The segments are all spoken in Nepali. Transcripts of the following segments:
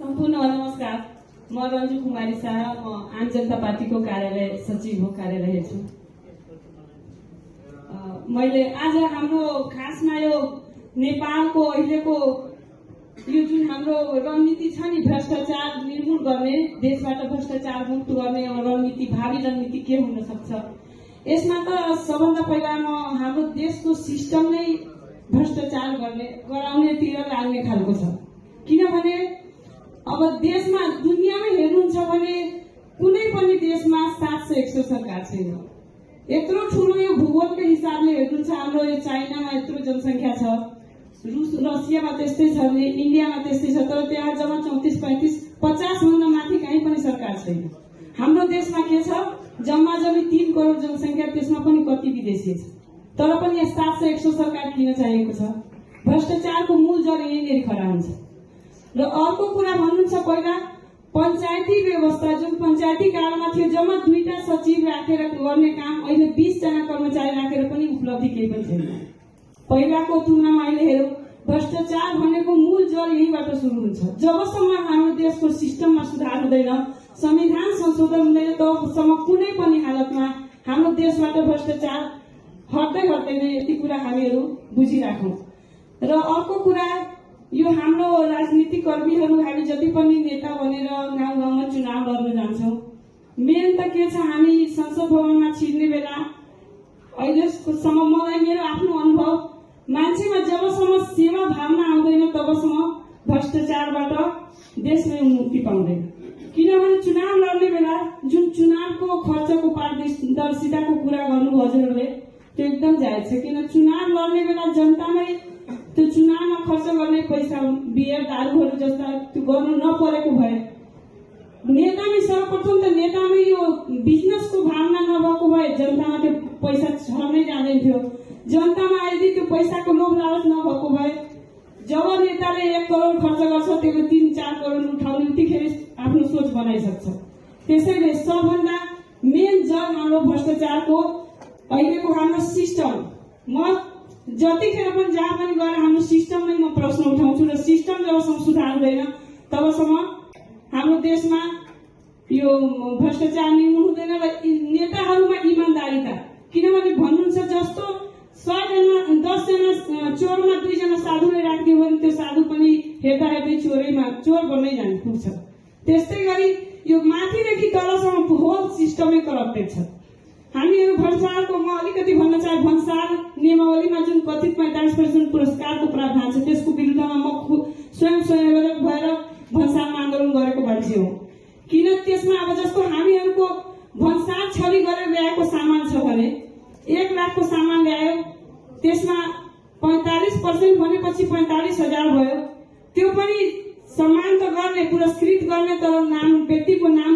सम्पूर्ण नमस्कार। म रञ्जु कुमारी शाह, म आम जनता पार्टीको कार्यालय सचिव हो, कार्यालय छु। मैले आज हाम्रो खासमा यो नेपालको अहिलेको यो जुन हाम्रो रणनीति छ नि, भ्रष्टाचार निर्मूल गर्ने, देशबाट भ्रष्टाचार मुक्त गर्ने रणनीति, भावी रणनीति के हुन सक्छ, यसमा त सबभन्दा पहिला म हाम्रो देशको सिस्टम नै भ्रष्टाचार गराउनेतिर लाग्ने खालको छ। किनभने अब देशमा दुनियाँमै हेर्नुहुन्छ भने कुनै पनि देशमा 700-100 सरकार छैन। यत्रो ठुलो यो भूगोलको हिसाबले हेर्नुहुन्छ, हाम्रो यो चाइनामा यत्रो जनसङ्ख्या छ, रसियामा त्यस्तै छ, इन्डियामा त्यस्तै छ, तर त्यहाँ जम्मा 34-35-50 भन्दा माथि कहीँ पनि सरकार छैन। हाम्रो देशमा के छ, जम्मा जम्मी 3 करोड जनसङ्ख्या, त्यसमा पनि कति विदेशी छ, तर पनि 700-100 सरकार किन चाहिएको छ? भ्रष्टाचारको मूल जड यहीँनिर खडा हुन्छ। र अर्को कुरा भन्नुहुन्छ, पहिला पञ्चायती व्यवस्था जुन पञ्चायती कालमा थियो, जम्मा 2टा सचिव राखेर गर्ने काम, अहिले 20 जना कर्मचारी राखेर पनि उपलब्धि केही पनि छैन। पहिलाको तुलनामा अहिले हेरौँ, भ्रष्टाचार भनेको मूल जड यहीँबाट सुरु हुन्छ। जबसम्म हाम्रो देशको सिस्टममा सुधार हुँदैन, संविधान संशोधन हुँदैन, तबसम्म कुनै पनि हालतमा हाम्रो देशबाट भ्रष्टाचार हट्दैन। यति कुरा हामीहरू बुझिराखौँ। र अर्को कुरा, यो हाम्रो राजनीतिक कर्मीहरू, हामी जति पनि नेता बनेर गाउँ गाउँमा चुनाव लड्न जान्छौँ, मेन त के छ, हामी संसद भवनमा छिर्ने बेला अहिलेसम्म मलाई मेरो आफ्नो अनुभव, मान्छेमा जबसम्म सेवा भावना आउँदैन तबसम्म भ्रष्टाचारबाट देशमै मुक्ति पाउँदैन। किनभने चुनाव लड्ने बेला जुन चुनावको खर्चको पारदर्शिताको कुरा गर्नु हजुरहरूले, त्यो एकदम जायज छ। किन चुनाव लड्ने बेला जनतामै त्यो चुनावमा खर्च गर्ने पैसा, बियर दारूहरू जस्ता त्यो गर्नु नपरेको भए, नेतामै सर्वप्रथम त नेतामै यो बिजनेसको भावना नभएको भए जनतामा त्यो पैसा छर्नै जाँदैन थियो। जनतामा यदि त्यो पैसाको लोभ लालच नभएको भए, जब नेताले 1 करोड खर्च गर्छ, त्यसले 3-4 करोड उठाउने उतिखेर आफ्नो सोच बनाइसक्छ। त्यसैले सबभन्दा मेन जड हाम्रो भ्रष्टाचारको अहिलेको हाम्रो सिस्टम, म जतिखेर पनि जहाँ पनि गएर हाम्रो सिस्टममै म प्रश्न उठाउँछु। र सिस्टम जबसम्म सुधार हुँदैन तबसम्म हाम्रो देशमा यो भ्रष्टाचार निर्मूल हुँदैन। र नेताहरूमा इमान्दारिता, किनभने भन्नुहुन्छ जस्तो 10 जना चोरमा 2 जना साधुलाई राखिदियो भने त्यो साधु पनि हेर्दा हेर्दै चोर बन्नै जाने पुग्छ। त्यस्तै गरी यो माथिदेखि तलसम्म होल सिस्टमै करप्टेड छ। हामीहरू भन्सारको, म अलिकति भन्न चाहे, भन्सार नियमावलीमा जुन कथित 45% पुरस्कारको प्रावधान छ, त्यसको विरुद्धमा म स्वयं भएर भन्सारमा आन्दोलन गरेको मान्छे हो। किन त्यसमा अब जस्तो हामीहरूको भन्सार छवि गरेर ल्याएको सामान छ भने 1 लाखको सामान ल्यायो, त्यसमा 45% भनेपछि 45,000 भयो। त्यो पनि सम्मान त गर्ने, पुरस्कृत गर्ने, तर नाम, व्यक्तिको नाम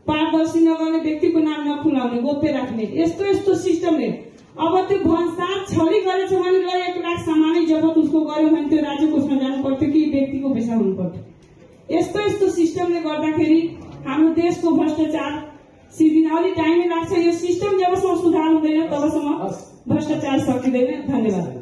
पारदर्शी नगर्ने, व्यक्तिको नाम नखुलाउने, गोप्य राख्ने, यस्तो सिस्टमले अब त्यो भन्सार छली गरेछ भने 1 लाख सामानै जबत उसको गर्यो भने त्यो राज्य कोषमा जानु पर्थ्यो कि व्यक्तिको पैसा हुनु पर्थ्यो। यस्तो सिस्टमले गर्दाखेरि हाम्रो देशको भ्रष्टाचार सिद्धिन अलि टाइमै लाग्छ। यो सिस्टम जबसम्म सुधार हुँदैन तबसम्म भ्रष्टाचार सकिँदैन। धन्यवाद।